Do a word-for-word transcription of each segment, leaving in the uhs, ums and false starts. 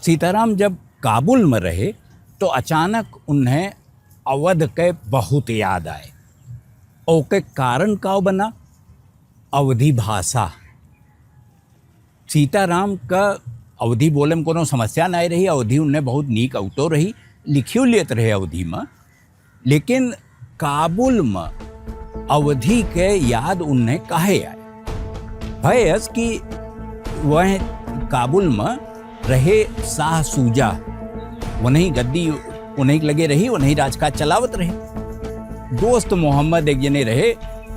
सीताराम जब काबुल में रहे तो अचानक उन्हें अवध के बहुत याद आए। ओके कारण का बना? अवधी भाषा। सीताराम का अवधी बोले में कोनो समस्या नाहीं रही, अवधी उन्हें बहुत नीक अवतो रही, लिखियो लेत रहे अवधी में, लेकिन काबुल में अवधी के याद उन्हें काहे आए? भयस कि वह काबुल में रहे शाह सूजा, उन्हीं गद्दी उन्हीं के लगे रही, उन्हीं राजकाज चलावत रहे। दोस्त मोहम्मद एक जने रहे,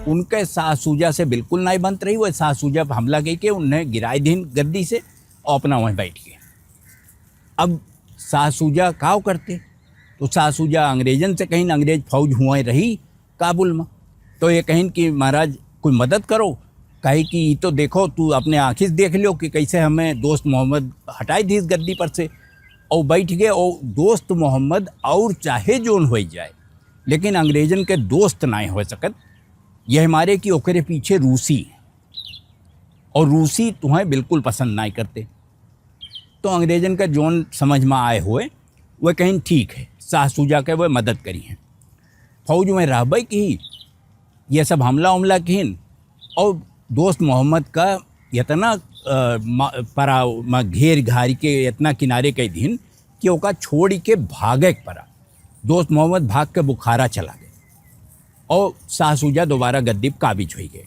उनके शाह सूजा से बिल्कुल नाई बनत रही। वह शाह सूजा पर हमला कइके उन्हें गिराए दीन गद्दी से और अपना वहीं बैठ गए। अब शाह सूजा काव करते? तो शाह सूजा अंग्रेजन से कहिन, अंग्रेज फौज हुए रही काबुल में, तो ये कहिन कि महाराज कोई मदद करो, कहे कि ई तो देखो, तू अपने आँखी से देख लियो कि कैसे हमें दोस्त मोहम्मद हटाई दीस गद्दी पर से। और बैठ गए, और दोस्त मोहम्मद और चाहे जोन हो जाए, लेकिन अंग्रेजन के दोस्त नाहीं हो सकत। यह मारे कि ओकरे पीछे रूसी, और रूसी तुम्हें बिल्कुल पसंद नाहीं करते। तो अंग्रेजन का जोन समझ में आए हुए, वह कहिन ठीक है, शाह सूजा के वह मदद करी हैं। फौज में रहबे की, ये सब हमला उमला किहिन, और दोस्त मोहम्मद का इतना, अ, मा-, परा-, मा-, घेर घारी के इतना किनारे कइ दीन कि ओका छोड़ के भागे के परा। दोस्त मोहम्मद भाग के बुखारा चला गए और शाह सूजा दोबारा गद्दी पे काबिज हुई गए।